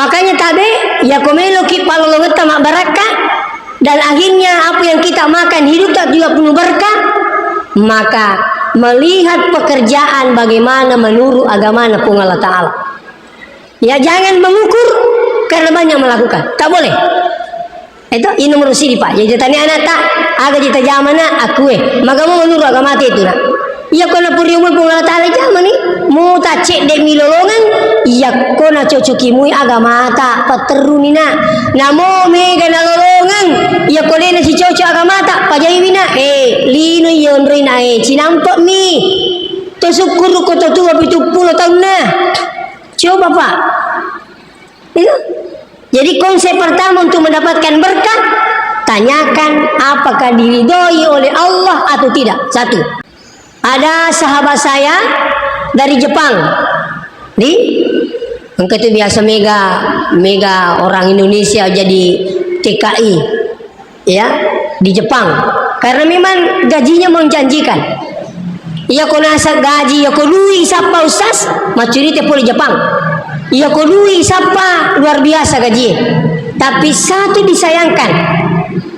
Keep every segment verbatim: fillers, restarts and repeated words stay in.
Makanya tabe, yako meloki palolongetta mabbarakka, dan akhirnya apa yang kita makan hidupta juga penuh berkah, maka melihat pekerjaan bagaimana menurut agamana Puang Allah Ta'ala. Ya, jangan mengukur karena banyak melakukan. Tak boleh. Itu, ini nomor sidi, Pak. Jadi, tani anak tak, aga jita jamana, aku eh. Maka mau menurut agama itu, nak. Iya, kona puri umur Puang Allah Ta'ala jamani. Mau tak cek demi lolongan, iya, kona cocoki mui agama tak, paterruni, nak. Namo mega na lolongan, iya, kona si cocok agama tak, pajai wina. Eh, lino iya onroi na, eh, cinampak mi. To syukur ko to tua pitu pulo tahun na. Coba, Pak. Itu. Jadi, konsep pertama untuk mendapatkan berkah, tanyakan apakah diridhoi oleh Allah atau tidak. Satu. Ada sahabat saya dari Jepang. Di, engka tu biasa mega, mega orang Indonesia jadi T K I. Ya, di Jepang. Karena memang gajinya menjanjikan. Iya, ko naseng gaji, iya, ko lui sappa, Ustaz, maccurita pole Jepang. Iya, ko lui sappa, luar biasa gaji. Tapi satu disayangkan,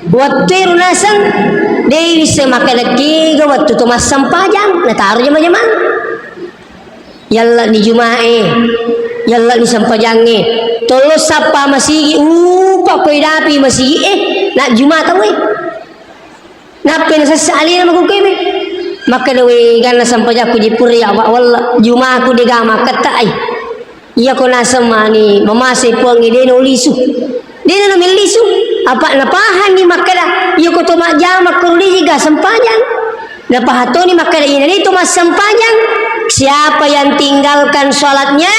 wattu ero naseng, de' wisseng makkeda kega wattu to massempajang, nataro jama-jamang. Yalla ni Jumae, yalla ni sempajangnge. Tollo sappa masigi, upa koi dapi masigi, eh, na Juma tau, eh. Nappa nasessa alena makukeme. Makkeda, "We, ganna sempajakku jipuri, ya, Pak, walla Jumaku dega makketta ai." Iya ko nasemmani, mamase Puangnge, de' no lisu. De' nana mellisu, apa' napahanni makkeda, iya ko to majjama ko ri ga sempajang. Napahattoni makkeda, ina de' to massempajang, siapa yang tinggalkan sholatnya,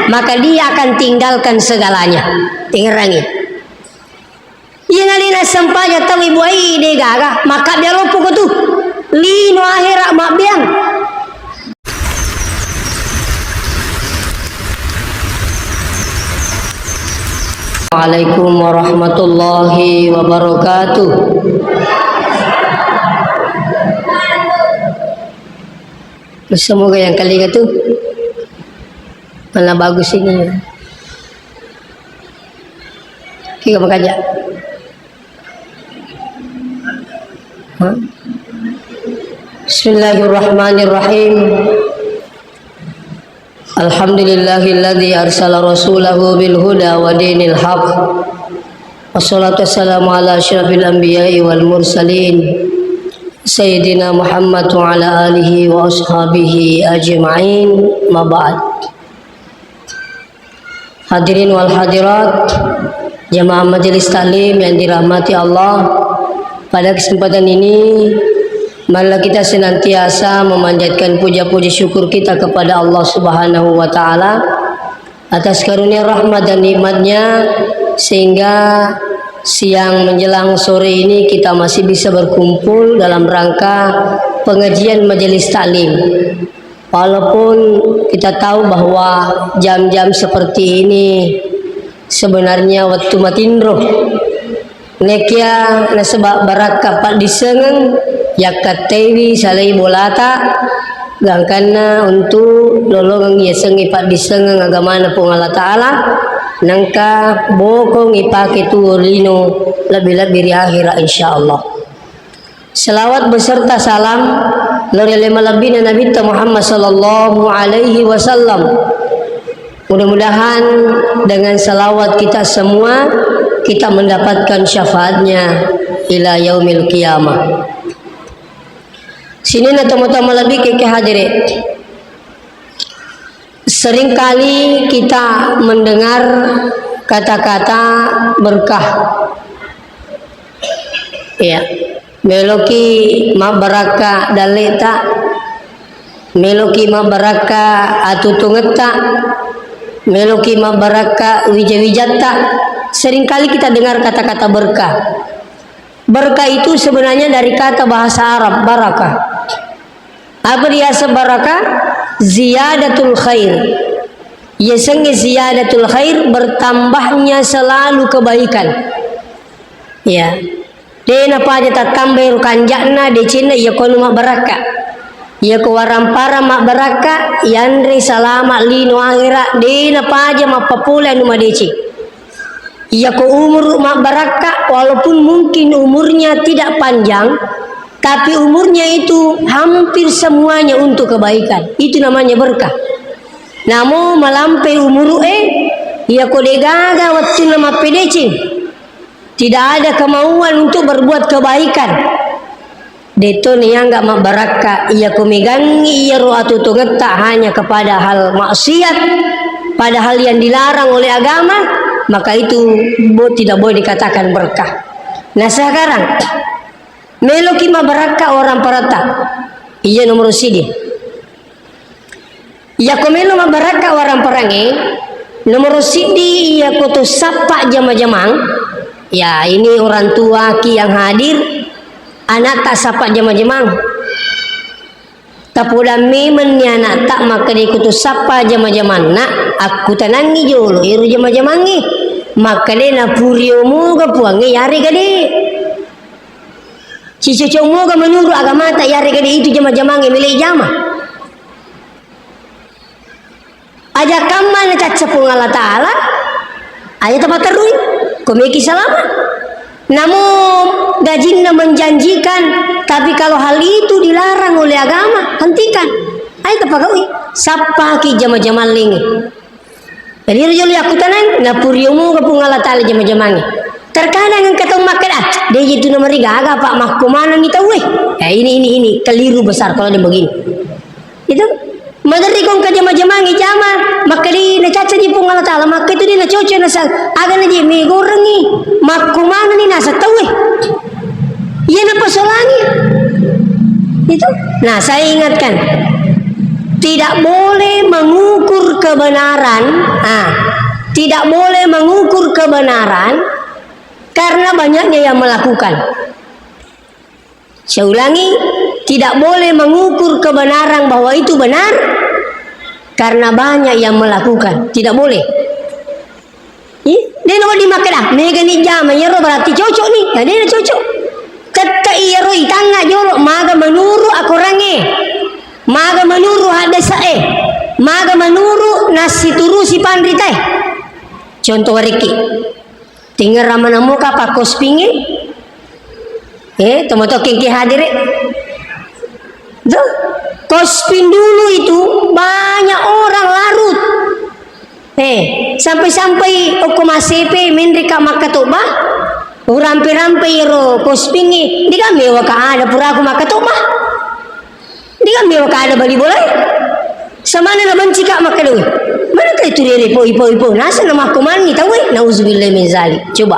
maka dia akan tinggalkan segalanya. Tengerangi. Iya nalena sempajang tau ibu ai de' gaga, maka biar loppo ko tu. Lino ahera mabbeang. Waalaikum warahmatullahi wabarakatuh. Semoga yang kali itu malah bagus ini. Kita bekerja. Hah? Bismillahirrahmanirrahim. Alhamdulillahilladzi arsala rasulahu bil huda wa dinil haq. Wassalatu wassalamu ala asyrafil anbiya'i wal mursalin, Sayyidina Muhammad wa ala alihi wa ashabihi ajma'in. Ma ba'd. Hadirin wal hadirat, jamaah majelis taklim yang dirahmati Allah, pada kesempatan ini, marilah kita senantiasa memanjatkan puja-puji syukur kita kepada Allah Subhanahu wa Ta'ala atas karunia rahmat dan nikmatnya, sehingga siang menjelang sore ini kita masih bisa berkumpul dalam rangka pengajian majelis taklim. Walaupun kita tahu bahwa jam-jam seperti ini sebenarnya wettu matinro. Nekia nasaba barakka paddissengeng yakkattaiwi salai bolata, gangkanna untu lolongeng yasengnge paddissengeng agamana Puang Allah Ta'ala, nengka bokong ipake tuwo lino lebbi-lebbi ri akhira, insyaallah. Selawat beserta salam lao ri ale malebbina Nabitta Muhammad sallallahu alaihi wasallam. Mudah-mudahan dengan selawat kita semua, kita mendapatkan syafaatnya ila yaumil qiyamah. Sininna tomatoa malebbi kekke hadere. Seringkali kita mendengar kata-kata berkah. Ya, meloki mabbarakka dalleta, meloki mabbarakka atutungetta, meloki mabbarakka wija-wijatta. Seringkali kita dengar kata-kata berkah. Berkah itu sebenarnya dari kata bahasa Arab, barakah. Apa riaseng barakah? Ziyadatul khair. Yasengnge ziyadatul khair, bertambahnya selalu kebaikan. Ya. De' napaja tattambai ro kanja'na, decenna, iya ko anu mabbarakka. Iya ko waramparang mabbarakka, yanre salama lino akhera, de' napaja mappapole anu madeceng. Iyako umur mabbarakka, walaupun mungkin umurnya tidak panjang, tapi umurnya itu hampir semuanya untuk kebaikan. Itu namanya berkah. Namo malampe umuru e, iyako degaga wettunna mappedeceng, tidak ada kemauan untuk berbuat kebaikan. Detto niangga mabbarakka, iyako megangngi iyaro atutungetta hanya kepada hal maksiat, pada hal yang dilarang oleh agama, maka itu bo-, tidak boleh dikatakan berkah. Nah, sekarang, meloki mabbarakka orang paratta. Iya nomor sidi. Iyako melo mabbarakka warang parangnge, nomoro siddi iyako to sappa jama-jamang, ya, ini orang tua ki yang hadir, anakta sappa jama-jamang. Tapodang memenni anakta makkeda ko to sappa jama-jamanna, akkutanangngi jolo ero jama-jamangnge. Makkeda napurio moga puangnge yarega de. Sicocok moga menurut agamata yarega de itu jama-jamangnge mele jama. Aja kamma nacacca Puang Allah Ta'ala, aja tapaterrui, komeki salama. Namun gajinna menjanjikan, tapi kalau hal itu dilarang oleh agama, hentikan. Aja tapagaui, sappaki jama-jamang lengi. Jadi rojolo yakkutanai, napurio moga Puang Allah Ta'ala jama-jamangnge. Terkadang engka tau makkeda, "Ah, de itu nomor gaga, Pak, makko manengi tauwe." Ya, ini, ini, ini keliru besar kalau ada begini. Itu maderri ko engka jama-jamang ijama, makkeda nacaccaji Puang Allah Ta'ala, makka itu de nacocok nasa, aga naje megorengi, makko manenni nasa tauwe. Iya napasolangi. Itu. Nah, saya ingatkan, tidak boleh mengukur kebenaran, ah, tidak boleh mengukur kebenaran karena banyaknya yang melakukan. Saya ulangi, tidak boleh mengukur kebenaran bahwa itu benar karena banyak yang melakukan. Tidak boleh. Ih, de na wedding makkeda, "Mega ni jama, iyaro berarti cocok ni." Ya, de na cocok. Tette iyaro itangnga jolo, maga menurut akorangnge, maga menurut haddese'e, maga menurut nassiturusi panritae. Contoh warekki. Tingerang maneng moka pakkospingnge? Eh, tomatokkeng ki hadire. Tuh, kosping dulu itu banyak orang larut. Eh, sampai-sampai okko massepe menreka makkatobba, urampe-rampe iyaro kospingnge, dega mewa ka ada puraku makkatobba. Dega mewa ka ada bali bolae. Samanna nabenci ka makkeda, "Weh, mana kai tu rere poi, poi, poi. Nasa na makko manni tauwe." Nauzubillah min zalik. Coba.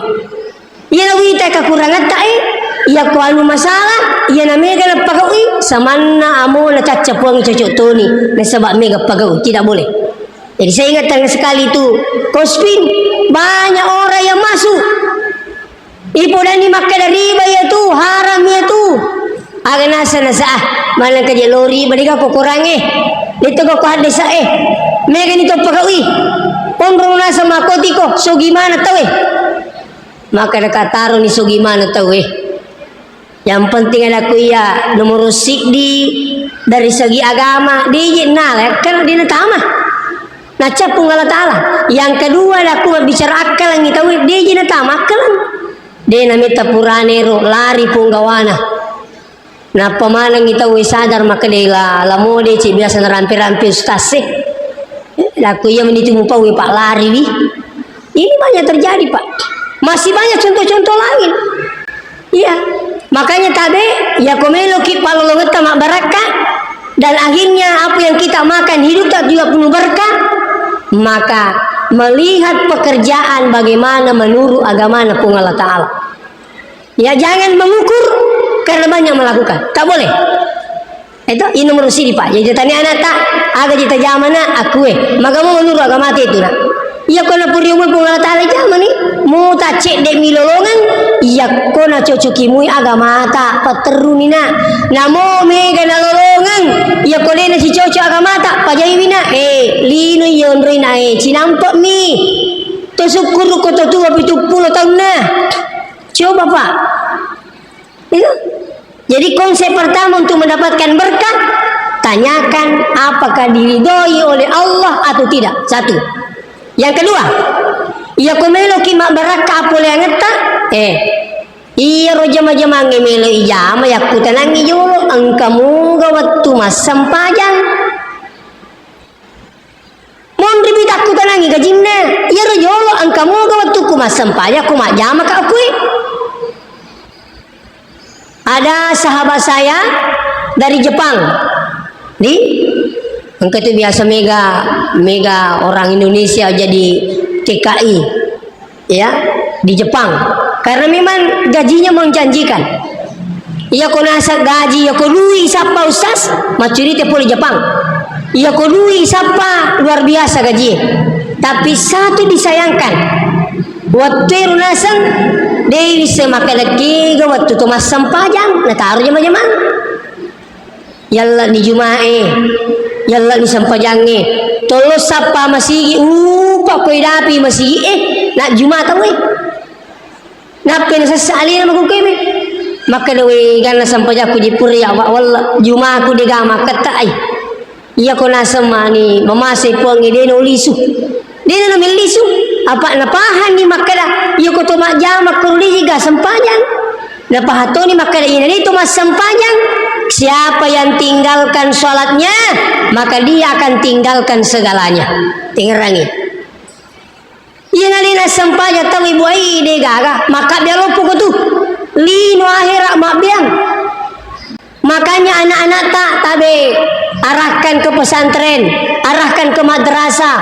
Iya nawita kakurangetta e, iya ko anu masalah, iya na mega napagaui, samanna amo na cacca puang cocok toni, nasaba mega pagaui, tidak boleh. Jadi saya ingatkan sekali itu, kospin, banyak orang yang masuk. Ipodani makkeda riba iya tu, haram iya tu. Aga nasa nasa, ah, maneng kaje lo riba dega ko korangnge. Itu ko hadde sa e. Mega ni to pagaui. Onrong nasa makotiko, so gimana tauwe? Maka deka taro ni so gimana tauwe. Yang penting ada ku iya nomor siddi dari segi agama, diji nala, kan dina tama. Nacca Puang Allah Ta'ala. Yang kedua, ada ku bicara akkalangi tauwe, diji na tama akkalang. De na metta purane ro, lari punggawana. Nappa manengngi tauwe sadar makkeda la, la mode ce biasa narampe-rampe ustaz e. Eh, lakko iya meni tu mupau, Pak, lari wi. Ini banyak terjadi, Pak. Masih banyak contoh-contoh lain. Iya. Makanya tabe, ya ko meloki palolongetta mabbarakka, dan akhirnya apa yang kita makan hidup tak juga penuh berkah, maka melihat pekerjaan bagaimana menurut agamana Puang Allah Ta'ala. Ya, jangan mengukur karena banyak melakukan. Tak boleh. Itu, ini nomor sini, Pak. Jadi tanya anak tak, aga kita jamana, aku eh. Maka mau menurut agama itu, nak. Iya, kau nak puri umur Puang Allah Ta'ala jamani. Mau tak cek dek mi lolongan. Iya, kau nak cocoki mui agama tak, pateruni nak. Namo mega na lolongan. Iya, kau dek nasi cocok agama tak, pajai wina. Eh, lino iya onroi na eh, cinampak mi. To syukur ko to tua pitu pulo tahun nah. Coba, Pak. Itu. Jadi, konsep pertama untuk mendapatkan berkah, tanyakan apakah diridhoi oleh Allah atau tidak. Satu. Yang kedua, iyako meloki mabbarakka appoleangetta, eh, iyaro jama-jamangnge melo ijama, yakkutanangngi jolo, engka muga wettu massempajang. Monripi takkutanangngi gajinna, iyaro jolo engka muga wettukku massempajang, ko majjamaka okui. Ada sahabat saya dari Jepang. Di, engka tu biasa mega, mega orang Indonesia jadi T K I, ya, di Jepang. Karena memang gajinya menjanjikan. Iya ko naseng gaji, iya ko lui sappa ustaz, maccurita pole Jepang. Iya ko lui sappa luar biasa gaji. Tapi satu disayangkan, wettu ero naseng, de' wisseng makkeda kega wettu to massempajang, nataro jama-jamang. Yalla ni Jumae, yalla ni sempajangnge. Tollo sappa masigi, upa koi dapi masigi, eh, na Juma tau, eh. Nappa nasessa alena makkukkuemi. Makkeda, "We, ganna sempajakku jipuri ya, wa-, walla Jumaku dega makketta ai." Iyako naseng mani mamasei Puangnge, de' naulisu. De' na mellisu. Apa napahanni makkeda, iyako to majjama ko liga sempajang. Napahatoni makkeda, ina de' to massempajang, siapa yang tinggalkan sholatnya, maka dia akan tinggalkan segalanya. Tengerangi. Iya nalena sempajang tau ibu ai de' gaga, maka biar loppo ko tu. Lino akhirat mabbiang. Makanya anak-anak tak tabe arahkan ke pesantren, arahkan ke madrasah.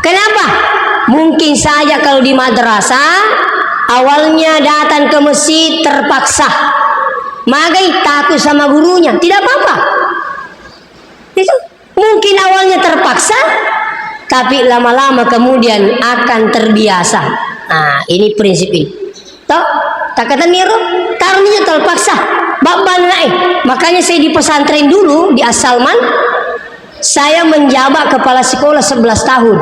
Kenapa? Mungkin saja kalau di madrasah, awalnya datang ke masjid terpaksa. Magai takut sama gurunya, tidak apa-apa. Itu mungkin awalnya terpaksa, tapi lama-lama kemudian akan terbiasa. Nah, ini prinsip ini. Toh, takkatenni ro, taroni terpaksa. Babba anae. Makanya saya di pesantren dulu, di Asalman, saya menjabat kepala sekolah sebelas tahun.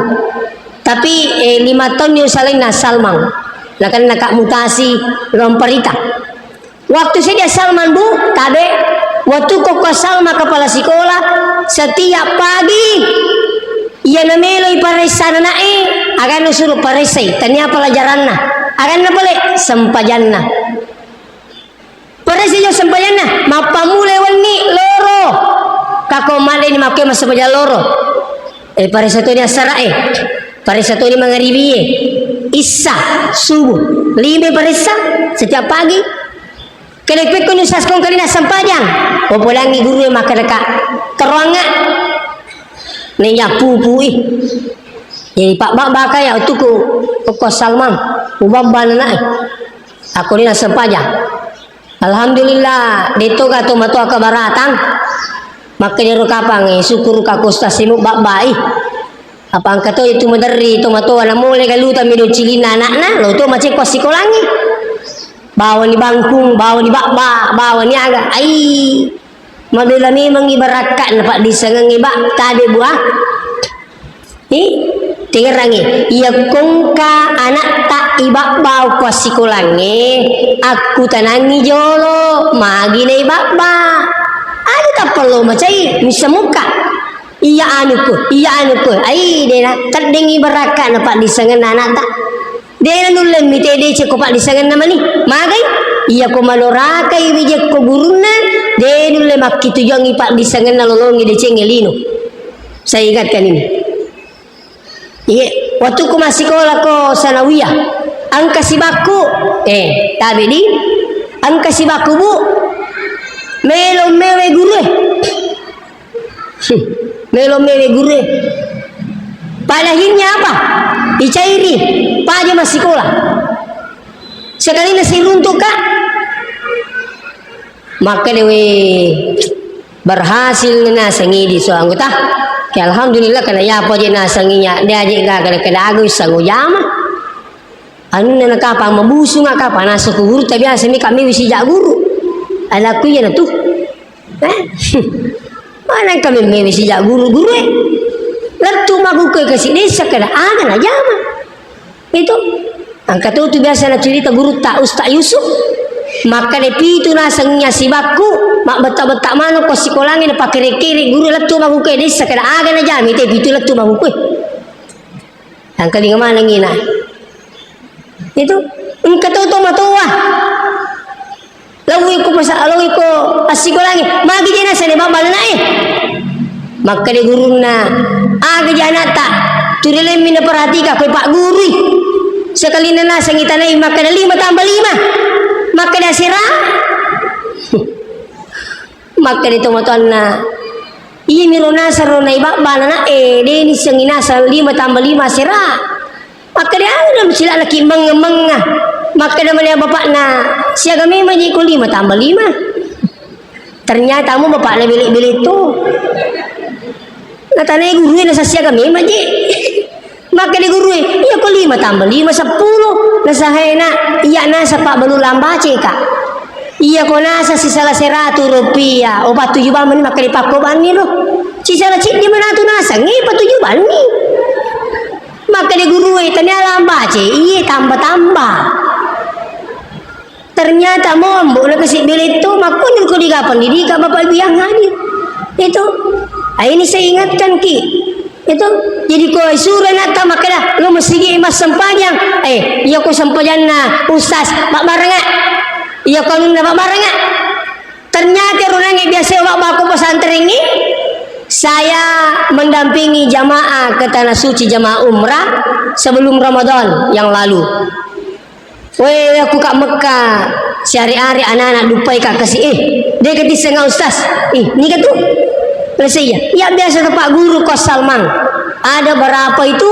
Tapi, eh, lima tahun yang saya lain Asalman. Nah, kan nak mutasi, lomperita. Waktu saya di Asalman, Bu, tabe, waktu koko Salma kepala sekolah, setiap pagi, iya nameloi paressana anae, aganna suruh paressai, tania pelajaranna, aganna pale, sempajanna. Paressai jo sempajanna, mappammula wenni loro, kako madeni makke massempajang loro. Eh, paressa toni assara e, paressa toni mangaribi e, issa, subuh, lima paressa setiap pagi. Kede pekko ni saskong kali na sempajang. Popodangi guru e makkeda ka, teroanga. Nenya pupui. Jadi pak bak baka ya tuku, koko Salman, ubabba nana e. Aku ni na sempajang. Alhamdulillah, de' toga tomatoa kebaratang. Makkedaro kapang, eh, syukur ka ko ustaz simu babbai. Apa engka to itu maderri tomatoa na mole galuta mi do cilinna anakna, lo to macekko sikolangi. Bawani bangkung, bawani babba, bawani aga. Ai, mabela memang ibarakka'na paddissengengnge ba, tabe bua. Hi, tengerangi, iya kongka anakta ibabba ko assikolangnge, akkutanangi jolo, magi na ibabba. Ada tappa lo macai, missa mukka. Iya anuku, iya anuku. Ai, dena, teddengi barakka na paddissengenna anakta. Dena nulle mite deceng ko paddissengenna mani. Magai, iya ko malorakai wijekko gurunna, de nulle makkitujuangi paddissengenna lolongi decengnge lino. Saya ingatkan ini. Iya, waktu ku massikola ko sanawiyah, engka sibakku, eh, tabe di, engka sibakku, Bu, melo mewe guru e. Hmm, melo mewe guru e. Pada akhirnya apa? Icairi, paja massikola. Sekalina siruntuk, Kak. Makkeda, "We, berhasil nasengi di so anggota." Ya, alhamdulillah, karena ya apa je nasengi ya, dia aja gak kada kada agus sangu jama. Anu nana kapang mabusung kapang nasa ku guru, tapi biasa mi kami wisi jak guru. Ada aku ya tu. Eh? Mana kami mewe sijak guru-guru e. Lettu makkukkoe kasi desa kada aga na jama. Itu. Engka to tu biasa na cerita gurutta Ustaz Yusuf. Makkeda pitu nasengngi sibakku, mabbetta-betta maneng ko sikolangnge na pakere-kere guru lettu makkukkoe desa kada aga na jama te pitu lettu makkukkoe. Engkalinga manengngi na. Itu, engka to tomatoa. Laui ko pasa-, laui ko assikolangnge, magi je naseng bapa'na ana'e. Makkeda gurunna, aga je ana'ta, turilemmi naperhatika, koi paggurui. Sekalina naseng itanai makkeda lima tambah lima. Makkeda asera. Makkeda tomatoanna, iyami ro naseng ro nai bapa'na ana'e, de nissengngi naseng lima tambah lima asera. Makkeda, "Anu, sila'na ki mengnga-mengnga." Makkeda mani bapa'na, "Siaga memang je ko lima tambah lima." Ternyata mo bapa'na bele-bele to. Natanai gurue, nasa siaga memang je. Makkeda gurue, "Iya ko lima tambah lima seppulo." Nasa, "Hena, iya nasa pabbalu lambace ka." Iya ko nasa sisala seratu rupiah, o pattuju bang mani makkeda pakko banni lo. Sisala ciddi manatu nasa, ngi pattuju banni. Makkeda gurue, "Tania lambace, iye tambah-tambah." Ternyata mo ambo na kasi beletto, makkunni ko diga pendidikan Bapak Ibu yang hadir. Itu. Ah, ini saya ingatkan ki. Itu. Jadi ko sura nata makkeda, lo masigi massempajang. Eh, iya ko sempajanna Ustaz, mabbarenga. Iya ko anunna mabbarenga. Ternyata runangnge biasa wa bako pesantren ini, saya mendampingi jamaah ke Tanah Suci, jamaah umrah sebelum Ramadan yang lalu. Weh, aku ka Mekah, siare-are anak-anak dupai ka kasi, eh, de ka tisseng Ustaz. Ih, niga tu? Terus iya, ya biasa tempat guru ko Salman. Ada berapa itu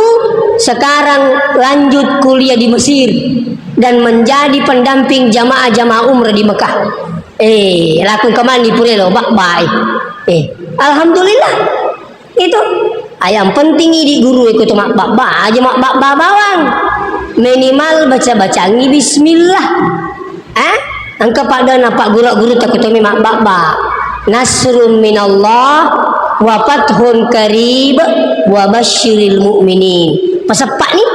sekarang lanjut kuliah di Mesir dan menjadi pendamping jamaah-jamaah umrah di Mekah. Eh, laku kemani purelo, bak baik. Eh, alhamdulillah. Itu. Ah, yang penting idi guru ikut mak bak ba aja mak bak ba bawang. Minimal baca-bacangi bismillah. Ah? Engka pada napa guru-guru takutumi mak bak ba. Nasrum minallah wa fathun qarib wa basyiril mu'minin. Pasappa ni?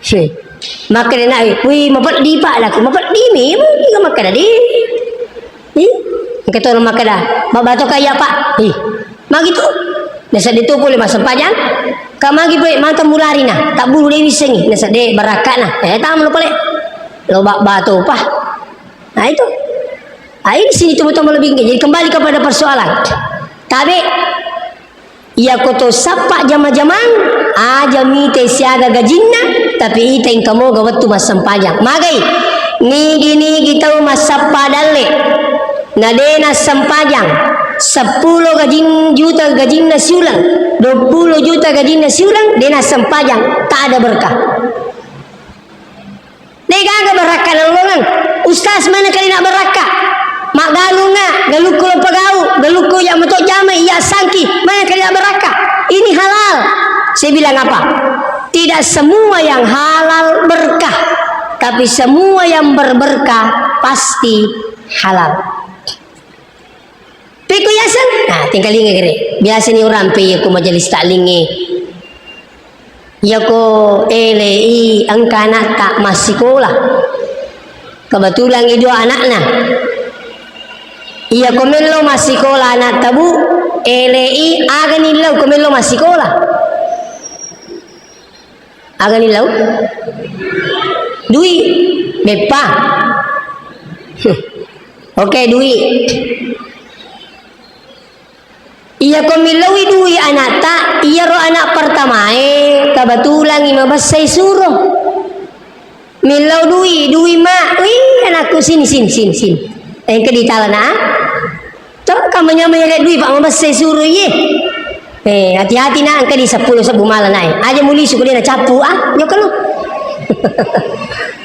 He. Makkeda nae, "Wih, mapeddi, Pak," laku. "Mapeddi memang," makkeda di. Ih, engka to makkeda, "Mabbato kaya, Pak." Ih, magi tu? Nasa de tu pole massempajang. Ka magi pole mantang mulari na, tabbulu de wissengi, nasa de barakkana. Eh, tamu lo pole. Lo babbato pa. Nah, itu. Ah, ini sini temu-temu lebih. Jadi kembali kepada persoalan. Tabe Iyako to sappa jama-jamang, aja mite siaga gajinna, tapi ita engka moga wettu massempajang. Magai, nigi-nigi tau massappa dalle, na de nassempajang, seppulo gajin-, juta gajinna siuleng, duappulo juta gajinna siuleng, de nassempajang, tak ada berkah. Degaga barakka nalolongeng. Ustaz, mana kali nak barakka? Maggalunga, galukku lo pegau, galukku ya metok jamai, ya sangki, mana kali nak barakka? Ini halal. Saya bilang apa? Tidak semua yang halal berkah, tapi semua yang berberkah pasti halal. Pekko yaseng? Nah, tingkalinga gere. Biasa ni orang pe ko majelis taklinge. Iyako ele i engka anakta massikola. Kebetulan i dua anakna. Iyako mello massikola anakta, Bu, ele i aga ni lau ko mello massikola. Aga ni lau? Dui. Beppa. Oke, dui. Iyako millaui dui anakta, iyaro anak pertamae, kebetulan i mabessai suro. Millau dui, dui, Mak. Wih, anakku, sini, sini, sini, sini. Engka ditalana. To, kamanyameng yare dui, Pak, mabessai suro iye. Eh, hati-hati, Nak, engka di seppulo sebbu mala, Nak. Aja mulisu ko de nacappu, ah. Jokka lu.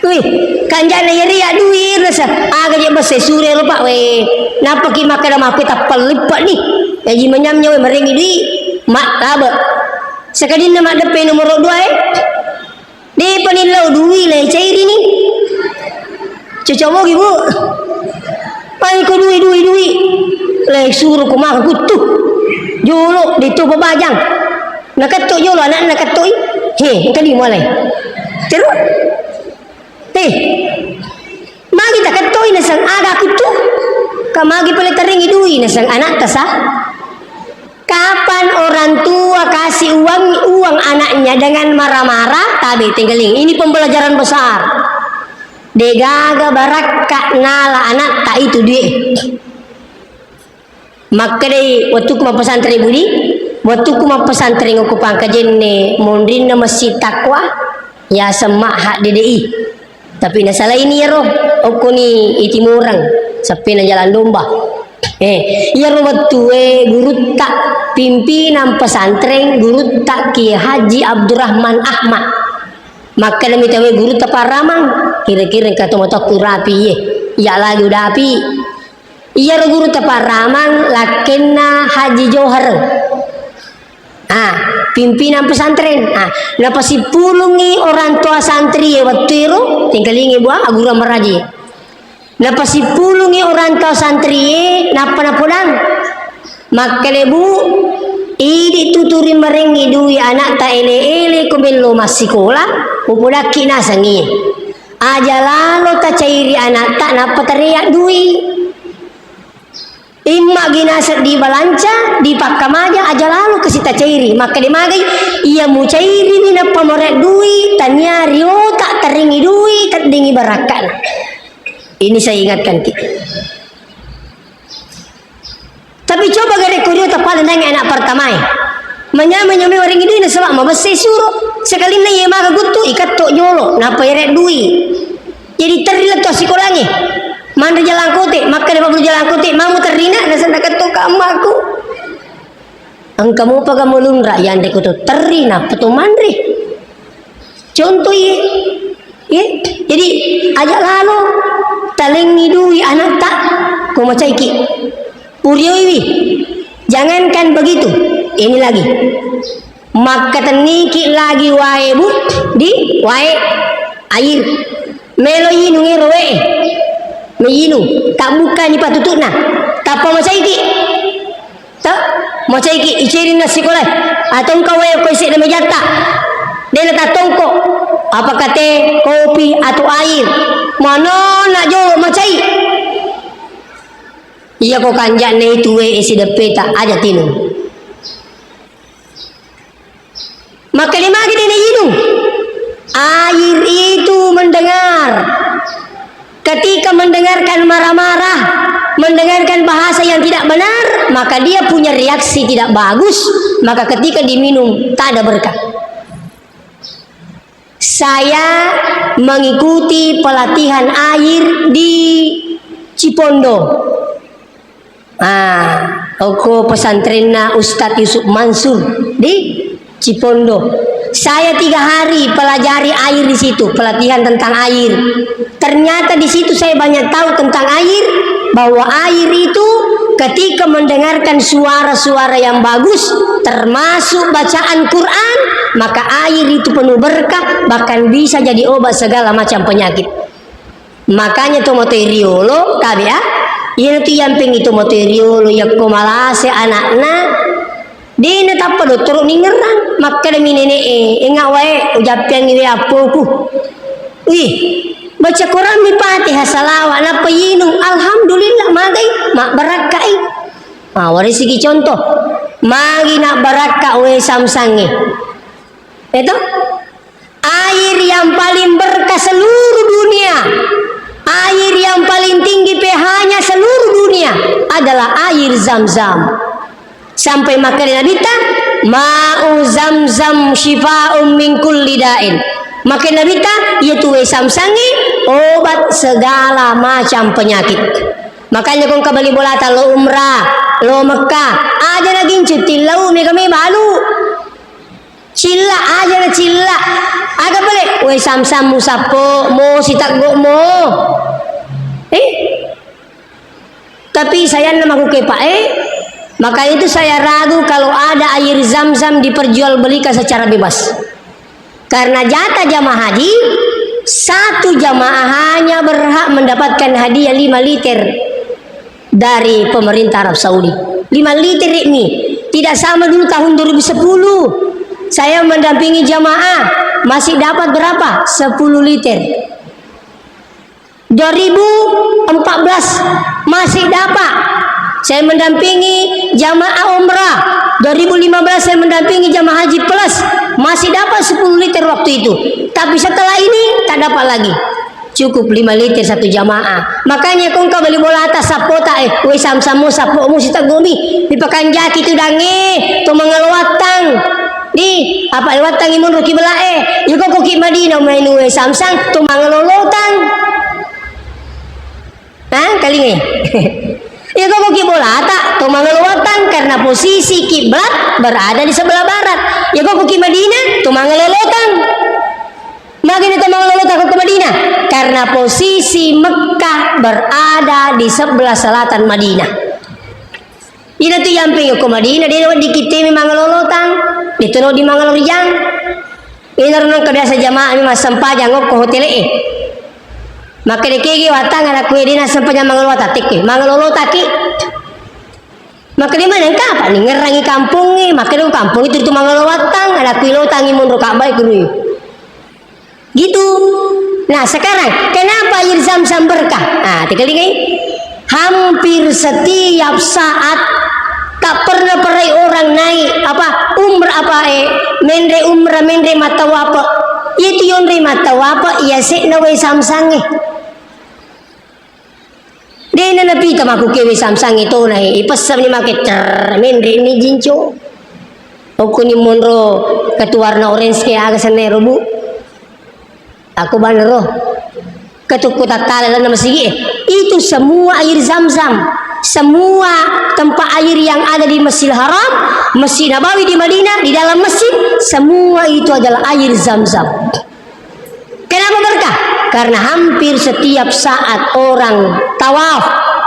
Wih, kanjana yari ya dui rasa. Aga je bessai suro ro, Pak, weh. Napaki makkeda makkui tappalippa ni. Jaji manyamnya, weh, marengi dui. Mak, tabe. Sekadinna maddeppe nomoro dua, eh. Depa ni lao dui, le, cairi ni. Cocok mogi, Bu. Pai ko dui, dui, dui. Le, suro ko maka kuttu. Jolo, de to pabajang. Nakatto jolo, anak nakattoi. He, tadi mulai. Terus. Teh. Magi takattoi nasang aga kuttu. Ka magi pale taringi dui nasang anak tasa. Kapan orang tua kasih uang, uang anaknya dengan marah-marah, tabe tenggeling. Ini pembelajaran besar. Degaga barakka nala anatta itu duit. Makkedai wettukku mappesantreng Budi, wettukku mappesantreng okko Pangkajenne monrinna Masjid Taqwa, yaseng Ma'had D D I. Tapi nasalaini iyaro, okkoni i Timoreng, seppena Jalan Domba. Eh, iyaro wettue gurutta, pimpinan pesantren gurutta Kiai Haji Abdurrahman Ahmad. Makkedami tauwe gurutta Paramang, kira-kira engka tomatoakku rapi iye, iya lagi udapi. Iyaro gurutta Paramang lakkenna Haji Johar. Ah, pimpinan pesantren. Ah, napasippulungngi orang tua santri e wettu ero, tengkalingi bua, agurang maraji. Napasippulungngi orang tua santri e, nappa napodang. Makkeda, "Bu, idi tuturi marengngi dui anakta ele-ele ko mello massikola, upodakki nasengngi. Aja lalo tacairi anakta nappa tareak dui." Imma gi naseng dibalanca, dipakkamaja, aja lalo kasi tacairi. Makkeda magai, iya mucairiwi nappa moreq dui, tania riota teringi dui, teddingi barakkana. Ini saya ingatkan ki. Tapi coba gare ko riota pada nangi anak pertamae. Manyameng-nyameng warengngi dui nasaba mabessai suro. Sekalinna iye maga guttu, ikatto jolo, nappa ireq dui. Jadi terri lettu assikolangnge. Manre jalangkote, makkeda pabburu jalangkote, mamo terrina, naseng nakatto kammaku. Engka mopa ga melunra yanre koto terri, nappa to manre. Contoh iye. Iye. Jadi, aja lalo talengngi dui anakta, ko macaiki. Purioiwi. Jangankan begitu. Ini lagi. Makkatenniki lagi wae, Bu, di wae air. Melo inung ero wae. Meyinung. Tabbukkani patutuqna. Tappa macaiki. Ta? Macaiki, icerinna sikolae. Atongka wae ko sedda mejatta. Dena tattongko. Apakah teh, kopi, atau air? Manona jolo macai. Iya ko kanja'na itu wae sideppeta, aja tinung. Makkeda magi dena inung. Air itu mendengar. Ketika mendengarkan marah-marah, mendengarkan bahasa yang tidak benar, maka dia punya reaksi tidak bagus, maka ketika diminum, tak ada berkah. Saya mengikuti pelatihan air di Cipondo. Ah, okko pesantrenna Ustadz Yusuf Mansur di Cipondo. Saya tiga hari pelajari air di situ, pelatihan tentang air. Ternyata di situ saya banyak tahu tentang air, bahwa air itu ketika mendengarkan suara-suara yang bagus, termasuk bacaan Quran, maka air itu penuh berkah, bahkan bisa jadi obat segala macam penyakit. Makanya tomatoa riolo, tabe, ah? Iyanatu iyampengngi tomatoa riolo, yakko malase anakna, dena tappa dottoro ningerrang. Makkedami nenek e, "Enga wae, ujappiangngi wae appoku." Wih, baca Quran mi Fatihah, salawat, nappa inung. Alhamdulillah, magai, mabbarakkai. Ah, warisiki contoh. Magi nabbarakka wae Samsangnge. Eto? Air yang paling berkah seluruh dunia, air yang paling tinggi P H-nya seluruh dunia adalah air Zam-Zam. Sampai makkeda Nabitta, "Ma'u Zamzam syifa'un min kulli da'in." Makkeda Nabitta, "Iyatu wae Samsangnge obat segala macam penyakit." Makanya ko engka bali bolata lo umrah, lo Mekkah, aja nagincu tillau mega me balu. Cilla, aja na cilla. Aga pale? Wae Samsam musappo, mo siteggo mo. Eh? Tapi sayanna makukepa, eh? Maka itu saya ragu kalau ada air Zam-Zam diperjualbelikan secara bebas. Karena jatah jamaah haji, satu jamaah hanya berhak mendapatkan hadiah lima liter dari pemerintah Arab Saudi. Lima liter ini. Tidak sama dulu tahun dua ribu sepuluh. Saya mendampingi jamaah, masih dapat berapa? Sepuluh liter. Dua ribu empat belas masih dapat. Saya mendampingi jamaah umrah dua ribu lima belas, saya mendampingi jamaah haji plus, masih dapat sepuluh liter waktu itu. Tapi setelah ini, tak dapat lagi. Cukup lima liter satu jamaah. Makanya ko engka beli bolata, sappota, eh, wae Samsam mo, sappomu siteggomi. Dipakanjaki tudangnge, to mangalowattang. Di, apa lewattangi monro kiblae. Iko ko ki Madinah, mainu wae Samsam, to mangalolotang. Hah, kalingai? Iko ko ki bolata, to mangalolotang, karena posisi kiblat berada di sebelah barat. Iko ko ki Madinah, to mangalolotang. Magani to mangalolotang ko ke Madinah? Karena posisi Mekah berada di sebelah selatan Madinah. Ina tu yamping ko Madinah, de' wedding kittemi mangalolotang, de' tono di mangalorijang. Ina ro nengka biasa jamaah mi massempajang okko hotele'e. Maka de' kegi watang anakku, de' nassempajang mangalolotang, tekke mangalolotaki. Maka de' mana engka apa ni ngerangi kampongnge, maka de' kampong itu tu mangalolotang, anakku ilotangi monro kabbai kurui. Gitu. Nah, sekarang, kenapa air Zam-Zam berkah? Nah, tekelingai. Hampir setiap saat, tak pernah pernah orang naik, apa, umrah, apa, eh, menre umrah, menre mattawape. Itu yonre mattawape, iya sekna wae Samsang, eh. De'na napita makkukewe Samsang e tona e, ipessani make, cer, menre ni jinco. Okkoni monro ketu warna orange ke aga senna ero, Bu. Aku banero. Ketukku tattala lalenna masigi e. Itu semua air Zam-Zam. Semua tempat air yang ada di Masjidil Haram, Masjid Nabawi di Madinah, di dalam masjid, semua itu adalah air Zam-Zam. Kenapa berkah? Karena hampir setiap saat orang tawaf,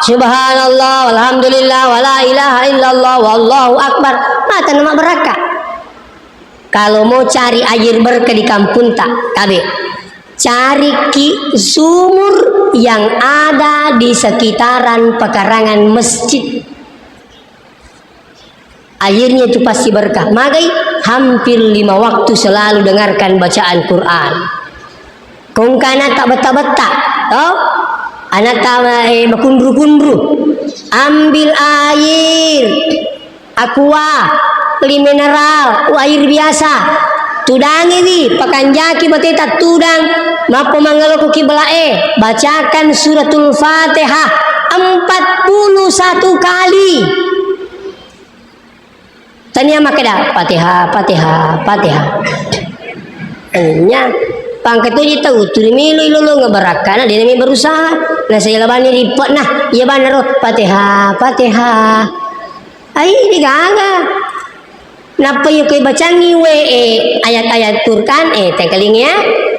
"Subhanallah, walhamdulillah, wala ilaha illallah, wallahu akbar." Mata nama berkah. Kalau mau cari air berkah di kampunta, tabe. Cariki sumur yang ada di sekitaran pekarangan masjid. Airnya itu pasti berkah. Magai hampir lima waktu selalu dengarkan bacaan Quran. Kongkana tak betta-betta, toh? Anak tak, eh, makunru-kunru. Ambil air aqua, beli mineral, air biasa. Tudangiwi, pakanjaki bateta tudang, mappo mangaloko kiblae, bacakan suratul Fatihah empat puluh satu kali. Tania makkeda, "Fatihah, Fatihah, Fatihah." Nya, pangkatuji tau, tuli melo ilolongeng barakkana, dena mi berusaha. Nasaba iya bani ripe'na, iya banaro, "Fatihah, Fatihah." Ai, degaga. Nappa iya ko bacangi we, eh, ayat-ayat Quran, eh, tengkalinga ya.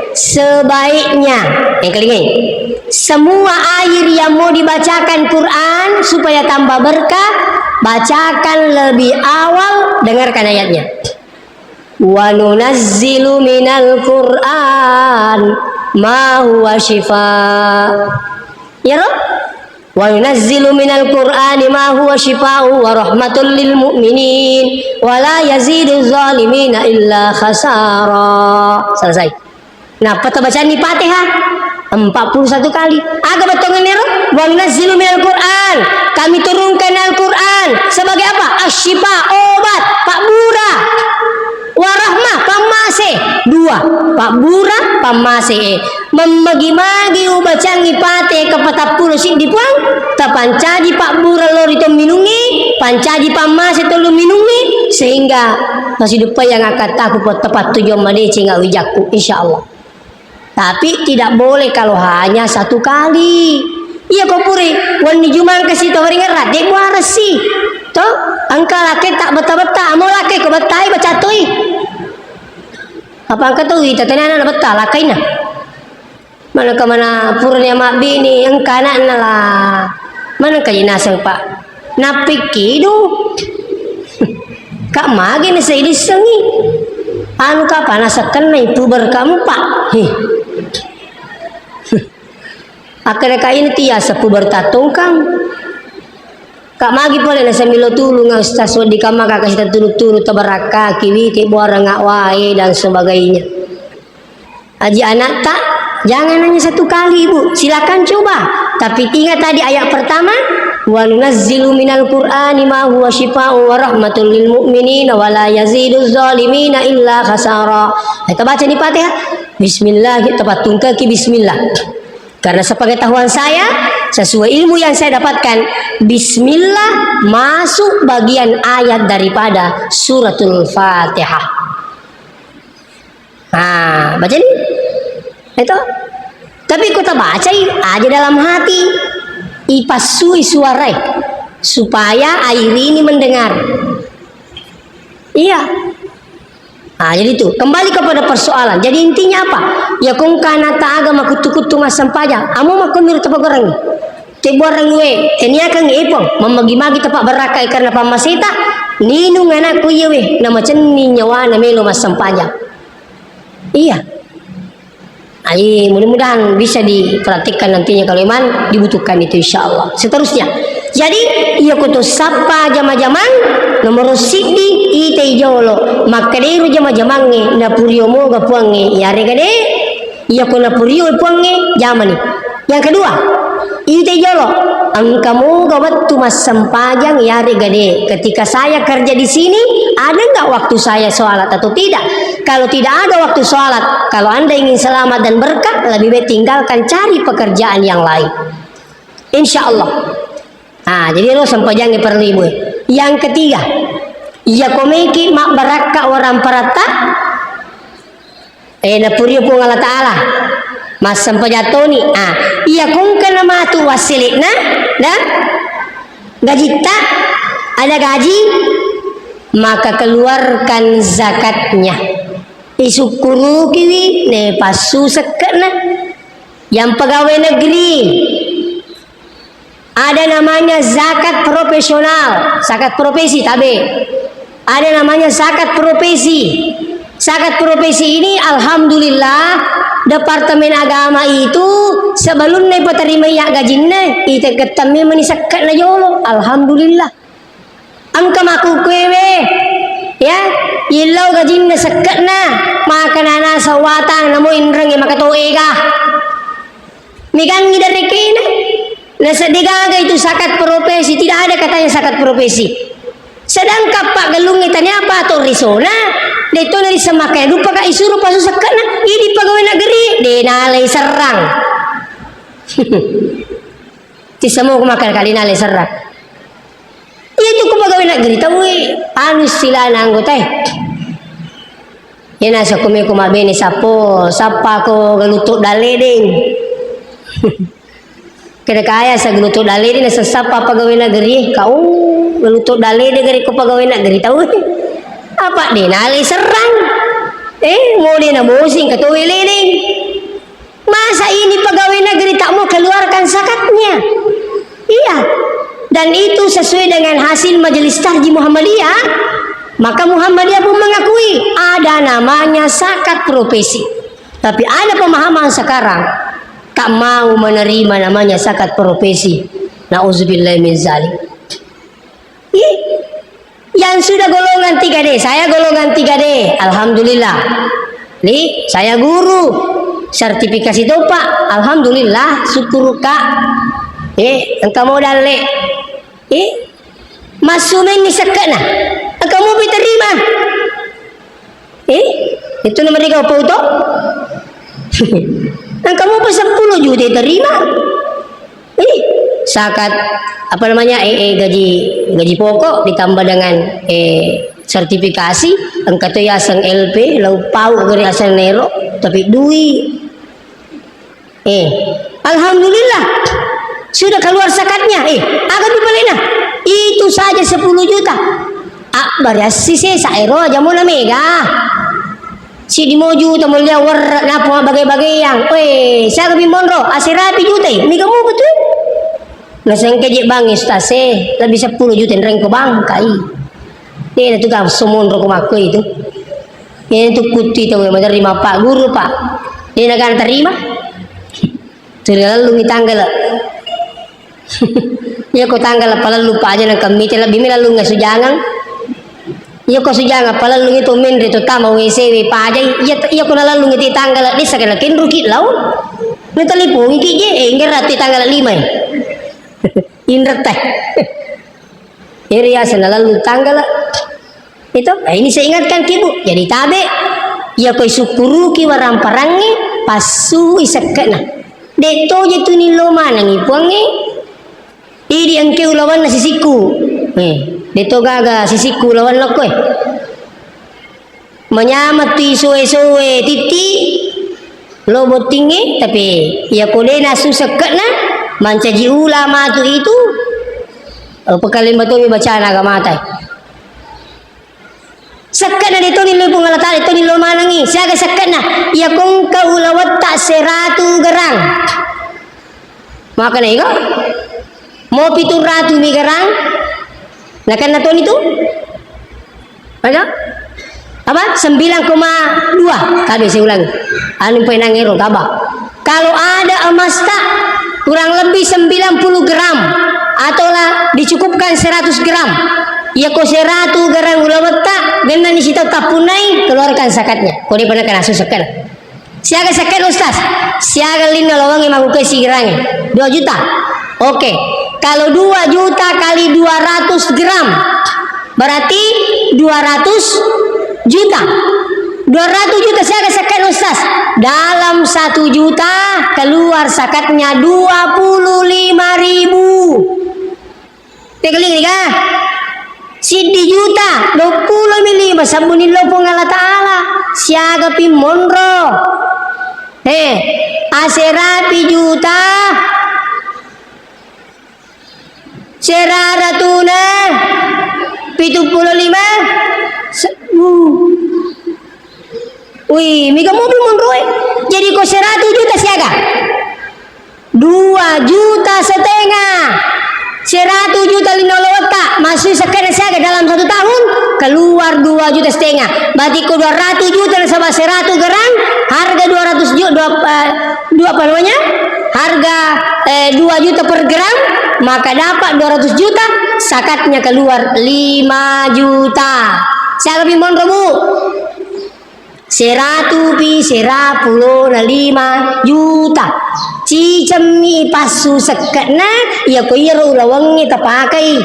Sebaiknya, tengkalinga. Semua air yang mau dibacakan Quran supaya tambah berkah, bacakan lebih awal, dengarkan ayatnya. "Wa nunazzilu minal Qur'an ma huwa syifa." Ya, Rob? "Wa nunazzilu minal Qur'ani ma huwa syifa'u wa rahmatul lil mu'minin wa la yazidu zalimina illa khasara." Selesai. Nappa tabacanni Fatihah empat puluh satu kali. Aga bettuanna ero? "Wa nunazzilu minal Qur'an." Kami turunkan Al-Quran sebagai apa? Asy-syifa, obat, pabbura. Warahmah, pammase. Dua, pabbura, pammase. Eh, mammagi-magi ubacangi Fatihah kapatappulo siddi, Puang, tapancaji pabbura lao ri to minungnge, pancaji pammase to lo minungnge, sehingga masiduppayang akkattaku, po-, tepattujuang madeceng awijakku, insyaallah. Tapi tidak boleh kalau hanya satu kali. Iya ko puri, wenni Jumang kasi to ringerra, de' muaresi. To, engka lake tak betta-betta, amo lake ko bettai baca toi. Apa engka to wita tania ana' betta lakaina. Mana ke mana purani mabbini engka ana'na lah. Mana engka naseng, Pak? Nappikki du. Kak magi na sai dissengi. Anu ka panasa kennai puber kamu, Pak. Heh. Akkeda ka ini tiasa puber tattongkang. Kak magi pole na samilo tulung Ustaz, wedding kamma ka kasi tatturu-turu tabarakkaki witi buarang wae dan sebagainya. Aji anakta, jangan hanya satu kali, Ibu. Silakan coba. Tapi ingat tadi ayat pertama, Wa nunazzilu minal Qur'ani ma huwa syifaa'un wa rahmatul lil mu'minina wa la yaziduz zalimina illa khasara. Eh, tabaca ni Fatihah. Bismillah, tapattungkaki bismillah. Karena sepengetahuan saya, sesuai ilmu yang saya dapatkan, bismillah masuk bagian ayat daripada suratul Fatihah. Ah, baca ni. Itu. Tapi ko tabacai aja dalam hati, ipassui suarai supaya air ini mendengar. Iya. Ah, jadi itu, kembali kepada persoalan. Jadi intinya apa? Ya, kong kana ta aga makuttu-kuttu massempajang. Amo makko miru tapagorengi. Tebbuareng we, teniakeng epong, mammagi-magi tapa barakka karena pammaseta, ninung anakku iya we, namacenni nyawana melo massempajang. Iya. Ai, mudah-mudahan bisa dipraktikkan nantinya kalau memang dibutuhkan itu, insya Allah. Seterusnya. Jadi, iya kutu sappa jama-jamang, nomor siddi, itai jolo. Makkedairu jama-jamangnge, napurio moga puangnge, yarega de, iya ko napurio puangnge, jamani. Yang kedua, itai jolo, engka moga wettu massempajang, yarega de. Ketika saya kerja di sini, ada nggak waktu saya sholat atau tidak? Kalau tidak ada waktu sholat, kalau Anda ingin selamat dan berkah, lebih baik tinggalkan, cari pekerjaan yang lain. Insya Allah. Ah, jadi lo sempajangnge perlu ibu. Yang ketiga, iya komeki mabbarakka orang paratta, eh, napurio Puang Allah Ta'ala, massempajang toni. Ah, iya kongka namatu wassele'na, da? Gajitta, ada gaji, maka keluarkan zakatnya. Isukkurukiwi, ne passu sekke'na. Yang pegawai negeri, ada namanya zakat profesional, zakat profesi, tabe. Ada namanya zakat profesi. Zakat profesi ini, alhamdulillah, Departemen Agama itu sebelumnya peterima ya gajinna, ite kettemmi meni sekke'na jolo. Alhamdulillah. Engka makkukkuewe, ya, yellau gajinna sekke'na, makanana sawatang, namo inrengnge makatoega. Megangngi darekena. Naseddi gaga itu zakat profesi, tidak ada katanya zakat profesi. Sedangkan paggalungnge tania pato risona, detto narisseng makkeda, dupaka isuro pasu sekke'na, idi pegawai negeri, de nalai serrang. Tissemo ko makkeda kali nalai serrang. Iya tu ko pegawai negeri, tau, eh, anu istilahna anggotae. Iya nasa ko meko mabbene sappo, sappa ko galuto daledeng. Keda kaya sa galuto daledeng, nasa sappa pegawai negeri, kau galuto daledeng gare ko pegawai negeri, tau, eh. Apa de nalai serrang? Eh, mode na bosing, katowe ledeng. Masa ini pegawai negeri tak mau keluarkan zakatnya? Iya. Dan itu sesuai dengan hasil Majelis Tarjih Muhammadiyah. Maka Muhammadiyah pun mengakui ada namanya zakat profesi. Tapi ada pemahaman sekarang tak mau menerima namanya zakat profesi. Nauzubillah min zalik. Ih, yang sudah golongan tiga D, saya golongan tiga D, alhamdulillah. Li, saya guru, sertifikasi topa, alhamdulillah, syukur, Kak. Eh, engka modal, Le. Eh, massumenni sekke'na. Engka mopi terima. Eh, itu nomor tiga apa itu? Engka mopi sepuluh juta terima. Eh, zakat, apa namanya, eh, eh, gaji, gaji pokok ditambah dengan, eh, sertifikasi, engka to yaseng L P, lau pau gare aseng nero, tapi dui. Eh, alhamdulillah, sudah keluar zakatnya. Eh, aga tu baliknya? Itu saja sepuluh juta. Ah, bariassi sesa ero aja mona mega. Siddi mo juta mulia werre' nappa mabbagai-bagaiang. Weh, siaga mi monro? Aserapi jutai. Mega mo betul. Nasengka je bang ustaz e, lebih sepuluh juta nreng ko bangkai. Dena tu ga so monro ko makko itu. Ini tu kutti tau yang menerima Pak Guru, Pak. Dena ga terima. Tuli lalungi tanggala. Iya ko tanggala palellu pa aja nang kemmite lebbi mi lalunga sujangang. Iya ko sujangang palellungi to menre to tama W C we pajai. Iya, iya ko nalallungi ti tanggala dessa kena kenruki lao. Natelepongi ki je, eh, ngerati tanggala lima e. Inretta. Iri aseng nalallu tanggala. Itu, eh, ini saya ingatkan ki, Bu. Jadi tabe, iya ko isukkuruki waramparangnge, passu isekke'na. De' to je tu nillo manengi puangnge. Idi engke ulawanna sisikku. Eh, de' to gaga sisikku ulawanna ko, eh. Manyameng tu isoe-soe titti lo bottingnge, tapi iya ko de' nasu sekke'na, mancaji ula matu itu, eh, pekalemba tomi bacana agamata. Sekke'na de' to nillo Puang Allah Taala, de' to nillo manengi. Siaga sekke'na? Iya ko engka ulawetta seratu gerang. Makana iko? Mo pitu ratu mi gerang. Nakenna toni tu? Aga? Apa? Sembilan koma dua. Tabe saya ulangi. Anu penang ero, gaba. Kalau ada emasta kurang lebih sembilan puluh gram atau lah dicukupkan seratus gram. Iya ko seratu gerang ulawetta, gennani sitau tappunnai, keluarkan zakatnya. Ko de' pernah kena susah kena. Siaga sekke'na, Ustaz? Siaga linna lawangnge makkukkue sigerangnge? Dua juta. Oke. Kalau dua juta kali dua ratus gram, berarti dua ratus juta. Dua ratus juta siaga sekke'na, Ustaz? Dalam satu juta keluar zakatnya dua puluh lima ribu. Tegeling ga? Siddi juta, duappulo mi lima, sabbuni lo Puang Allah Taala. Siaga pi monro. Eh, aserapi juta, seraratuna, pitu pulo lima, se-, uh. Wih, mega mobil monroe. Jadi ko seratus juta siaga? Dua juta setengah. Seratus juta linna ulawetta, masuk sekke'na siaga dalam satu tahun, keluar dua juta setengah. Berarti ko dua ratus juta nasaba seratus gerang, harga dua ratus juta, dua, eh, dua apa namanya? Harga, eh, dua juta per gram, maka dapat dua ratus juta, zakatnya keluar lima juta. Siaga pi monro, Bu? Seratu pi, sera pulo na lima juta. Cicemmi passu sekke'na, iya ko iyaro ulawangnge tapakai.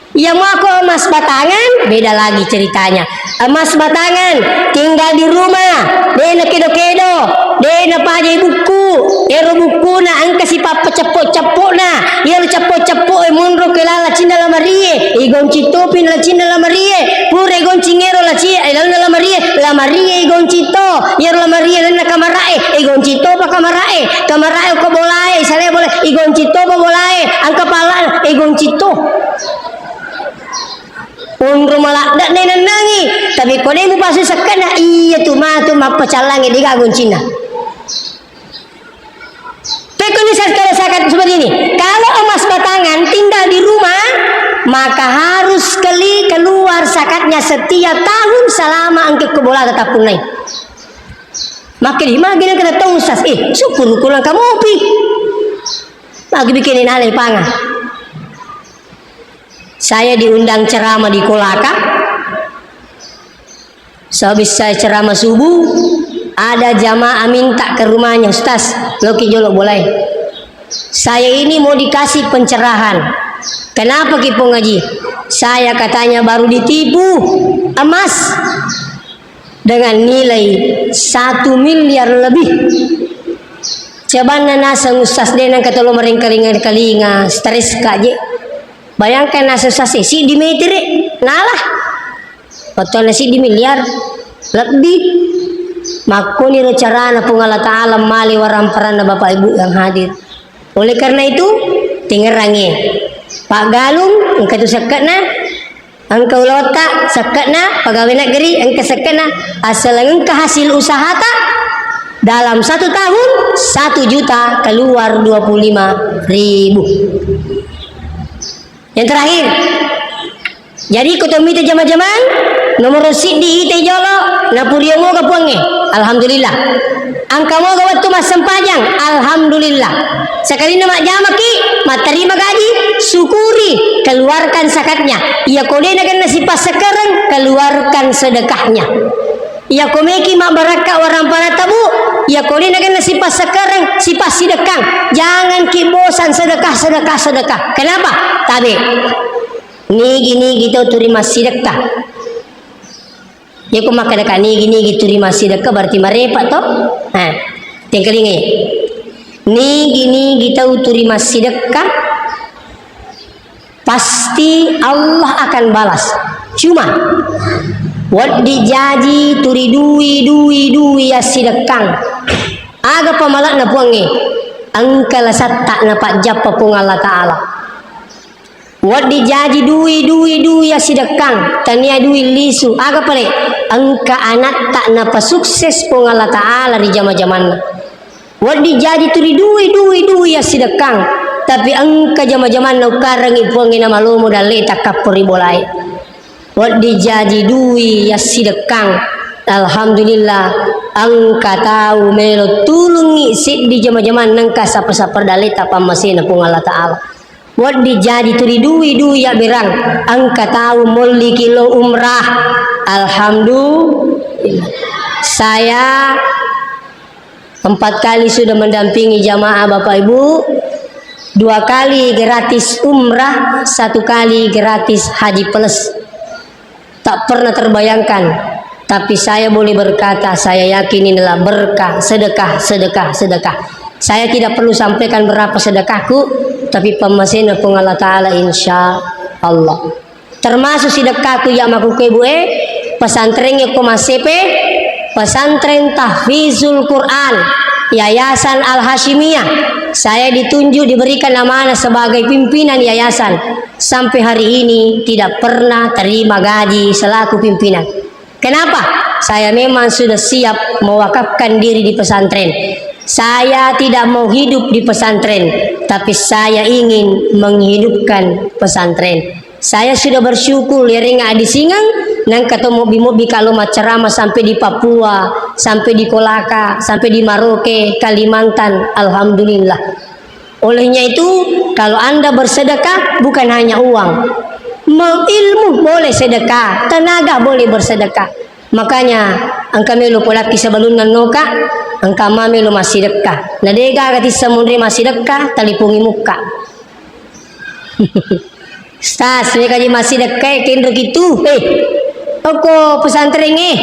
Iya mako emas batangan, beda lagi ceritanya. Emas batangan, tinggal di rumah, de' na kedo-kedo, de' na pajai bukku. Ero bukkuna engka sipappa ceppo-ceppo'na. Iyaro ceppo-ceppo'e monro ke lala cinna lamarie, igonci topi na cinna lamarie. Pura igonci ngero laci, eh, lalenna lamarie, lamarie igonci to. Iyaro lamarie lalenna kamara'e, igonci topa kamara'e. Kamara'e ko bolae, sale bola, igonci topa bolae. Engka pala, igonci to. Onro maladde' nenennangi, tapi ko de' mupasu sekke'na, iya tu matu mappacallangi de' gaga goncinna. Pekoni saya kalau zakat seperti ini, kalau emas batangan tinggal di rumah, maka harus keli-, keluar zakatnya setiap tahun selama engke ko bola tetap punai. Maka di magi nang kena tahu, Ustaz, eh, syukur kurang kamu pi. Lagi bikin nale panga. Saya diundang ceramah di Kolaka. Sehabis saya ceramah subuh, ada jamaah minta ke rumahnya, "Ustaz, loki jolo boleh? Saya ini mau dikasih pencerahan." "Kenapa ki, Pong Haji?" "Saya," katanya, "baru ditipu emas dengan nilai satu miliar lebih." Coba na naseng Ustaz de' nang katolo marengkalinga-kalinga, stres ka je. Bayangkan naseng Ustaz e, siddi metere, nalah. Wettuanna siddi miliar lebih. Makkoniro carana Puang Allah Ta'ala male waramparanna Bapak Ibu yang hadir. Oleh karena itu, tingerangi. Paggalung, engka tu sekke'na, engka ulawetta sekke'na, pegawai negeri, engka sekke'na, asal engka hasil usahata, dalam satu tahun, satu juta keluar dua puluh lima ribu. Yang terakhir, jadi ko tomita jama-jamang, nomoro siddi ita jolo, napuriomoga Puangnge. Alhamdulillah. Engka moga wettu massempajang, alhamdulillah. Sekalinna majjamaki, matterima gaji, syukuri, keluarkan zakatnya. Iya ko de' nakenna sipassekereng, keluarkan sedekahnya. Iya ko meki mabbarakka waramparatta, Bu, Iya ko de' nakenna sipassekereng, sipassidekkang. Jangan ki bosan sedekah, sedekah, sedekah. Kenapa? Tabe. Nigi-nigi tau turi massidekka. Iya ko makkeda ka nigi-nigi turi massidekka berarti marepa to? Nah, tengkalingai. Nigi-nigi tau turi massidekka, pasti Allah akan balas. Cuma, wedding jaji turi dui, dui, dui yassidekkang. Aga pamala'na Puangnge? Engka lasatta napajjappa Puang Allah Ta'ala. Wedding jaji dui, dui, dui yassidekkang, tania dui lisu. Aga pale? Engka anatta napasukses Puang Allah Ta'ala ri jama-jamanna. Wedding jaji turi dui, dui, dui yassidekkang, tapi engka jama-jamanna ukkarengngi Puangnge namalomo dalle'ta kappo ri bolae. Wedding jaji dui yassidekkang, alhamdulillah, engka tau melo tulungngi seddi jama-jamanna engka sappa-sappa dalle'ta pammasena Puang Allah Ta'ala. Wedding jaji turi dui-dui yabberang, engka tau molliki lo umrah. Alhamdulillah. Saya empat kali sudah mendampingi jamaah Bapak Ibu, dua kali gratis umrah, satu kali gratis haji plus. Tak pernah terbayangkan, tapi saya boleh berkata, saya yakin inilah berkah, sedekah, sedekah, sedekah. Saya tidak perlu sampaikan berapa sedekahku, tapi pammasena Puang Allah Ta'ala, insya Allah. Termasuk sedekahku ya makuku ibu e, pesantren ko masepe, pesantren Tahfizul Quran, Yayasan Al Hashimiyah. Saya ditunjuk, diberikan amanah sebagai pimpinan yayasan. Sampai hari ini tidak pernah terima gaji selaku pimpinan. Kenapa? Saya memang sudah siap mewakafkan diri di pesantren. Saya tidak mau hidup di pesantren, tapi saya ingin menghidupkan pesantren. Saya sudah bersyukur, ya ringa di Singeng, nang ketemu mobbi-mobbi kalau macerama sampai di Papua, sampai di Kolaka, sampai di Maroke, Kalimantan. Alhamdulillah. Olehnya itu, kalau Anda bersedekah, bukan hanya uang. Mau ilmu boleh sedekah, tenaga boleh bersedekah. Makanya, engka melo polakki sebelum nanoka, engka ma melo massidekka. Na de gaga tissa munri massidekka, talipungi mukka. Stas, mega ji massidekka, kenro kitu. Eh, oko pesantren e.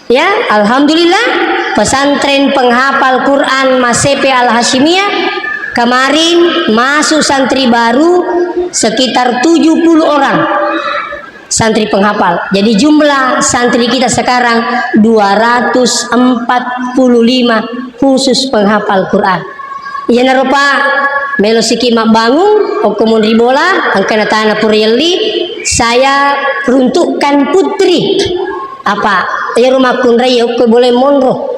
Ya, alhamdulillah, pesantren penghafal Quran Masepe Al Hasyimiyah kemarin masuk santri baru sekitar tujuh puluh orang. Santri penghafal. Jadi jumlah santri kita sekarang dua ratus empat puluh lima khusus penghafal Quran. Iyanaro, Pak, melo siki mabbangung, okko monri bola, engkana tana pura yelli, saya runtukkan putri. Apa, iyaro makkunrai okko bola monro.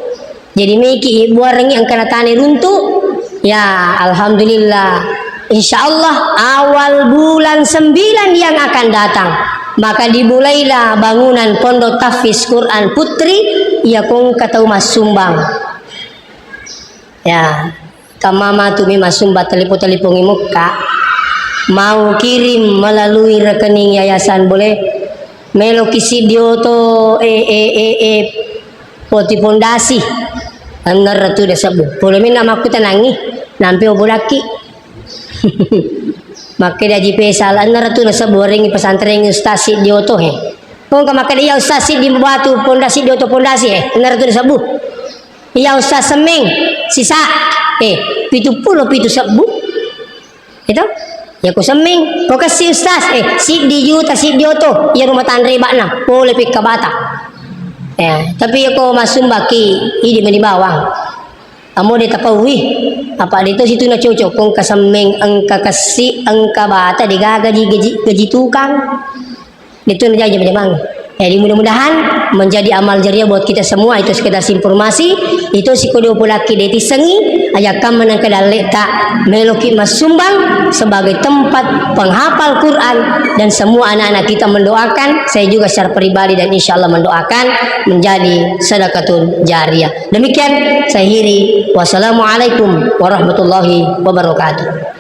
Jadi meki buarengi engkana tana runtu. Ya, alhamdulillah. Insya Allah awal bulan sembilan yang akan datang, maka dimulailah bangunan Pondok Tahfiz Quran Putri, iya kongka tau massumbang. Ya, kamma matu mi massumbang, talipo-talipongi mukka. Mau kirim melalui rekening yayasan boleh. Meloki siddi oto, eh, eh, eh, eh, poti pondasi. Enneratu de sebbu. Pole minna makkutanangi, nampe obolakki. Makkeda Haji Faisal, enneratu de sebbu, warengi pesantren ustaz siddi oto, he. Kongka makkeda iya ustaz siddi batu pondasi, siddi oto pondasi, he. Enneratu de sebbu. Iya Ustaz Semmeng, sisa, eh, pitu pulo pitu sebbu. Itu? Ya ku Semmeng, ko kessi Ustaz, eh, siddi juta, siddi oto, iya rumah tanre bakna, pole pikka bata. Ya, tapi ya ko massumbaki, idi meni bawang. Amo de tapaui, apa de to situ na cocok, kongka Semmeng, engka kessi, engka bata, de gaga ji gaji, gaji tukang. Itu na jaji jama-jamang. Jadi mudah-mudahan menjadi amal jariah buat kita semua. Itu sekedar informasi, itu siko dua puluh laki deti sengi, ajakkan menang ke dalek tak meloki massumbang sebagai tempat penghafal Quran dan semua anak-anak kita mendoakan. Saya juga secara pribadi dan insya Allah mendoakan menjadi sedekatun jariah. Demikian saya akhiri. Wassalamualaikum warahmatullahi wabarakatuh.